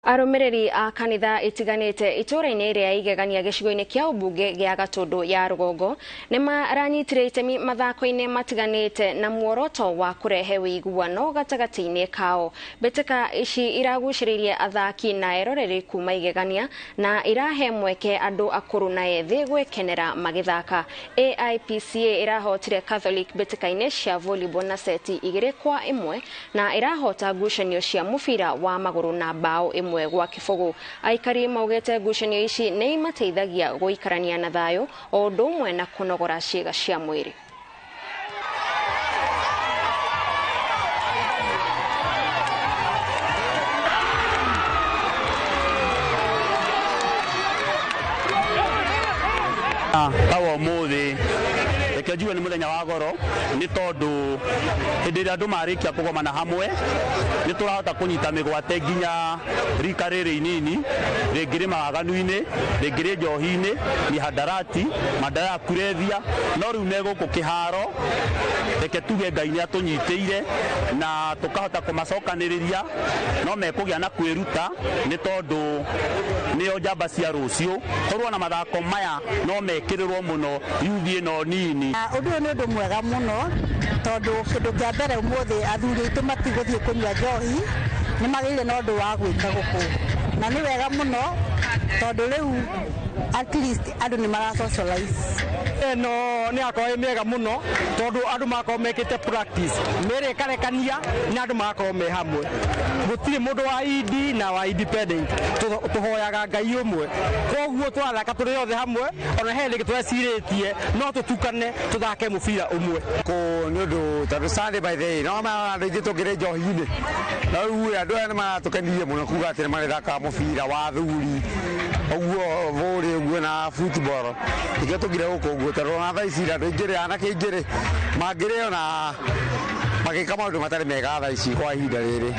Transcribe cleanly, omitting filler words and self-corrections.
Arũmĩrĩri a kanitha itiganĩte itũũra-inĩ rĩa Igegania gĩcigo-inĩ kĩa ũmbunge gĩa Gatũndũ ya rũgongo nĩ maranyitire itemi mathako-inĩ matiganĩte na muoroto wa kũrehe ũiguano gatagatĩ-inĩ kao. Mbĩtĩka ici iragucĩrĩirie athaki na eroreri kuma Igegania na irahe mweke andũ akũrũ na ethĩ gwĩkenera magĩthaka. AIPCA ĩrahotire Catholic mbĩtĩka-inĩ cia volleyball na seti 2-1 na ĩrahota ngucanio cia mũbira wa magũrũ na bao 1-0. Aikari maugĩte ngucanio ici nĩ imateithagia gũikarania na thayũ o ũndũ ũmwe na kũnogora ciĩga cia mwĩrĩ. Tawa ũmũthĩ reke njuge nĩ mũthenya wa goro nĩ tondũ hĩndĩ ĩrĩa andũ marĩkia kũgomana hamwe nĩ tũrahota kũnyita mĩgwate nginya rika rĩrĩ inini, rĩngĩ rĩ mawaganu-inĩ, rĩngĩ rĩ njohi-inĩ, mihadarati, madawa ya kulevya, no rĩu me gũkũ kĩharo reke tuge Ngai nĩ atũnyitĩire na tũkahota kũmacokanĩrĩria, no mekũgĩa na kwĩruta nĩ tondũ nĩo njamba cia rũciũ. Korwo na mathako maya no mekĩrĩrwo mũno yuthi ĩno nini. Ũndũ ũyũ nĩ ũndũ mwega mũno tondũ kĩndũ kĩa mbere ũmũthĩ athuri aitũ matigũthiĩ kũnyua njohi, nĩ magĩrĩire na ũndũ wa gwĩka gũkũ, na nĩ wega mũno tondũ rĩu at least andũ nĩ mara socialize. Ĩno nĩ yakorwo ĩ mĩega mũno tondũ andũ magakorwo mekĩte practice, mĩrĩ ĩkarekania na andũ magakorwo me hamwe. Gũtirĩ mũndũ wa ID na wa independent, tũhoyaga Ngai ũmwe, koguo tũrathaka tũrĩ othe hamwe, ona he rĩngĩ twecirĩtie no tũtukane tũthake mũbira ũmwe. Kũ nĩ ũndũ tondũ Sunday by the way no marona andũ aingĩ tũngĩrĩ njohi-inĩ, na rĩu andũ aya nĩ maratũkenirie mũno kuga atĩ nĩ marĩthakaga mũbira wa athuri ũguo volley ũguo na football, nĩkĩo tũkire gũkũ ũguo tondũ ona thaa ici andũ aingĩ rĩ, anake aingĩ rĩ, mangĩrĩ ona magĩka maũndũ matarĩ mega thaa ici kwa ihinda rĩrĩ.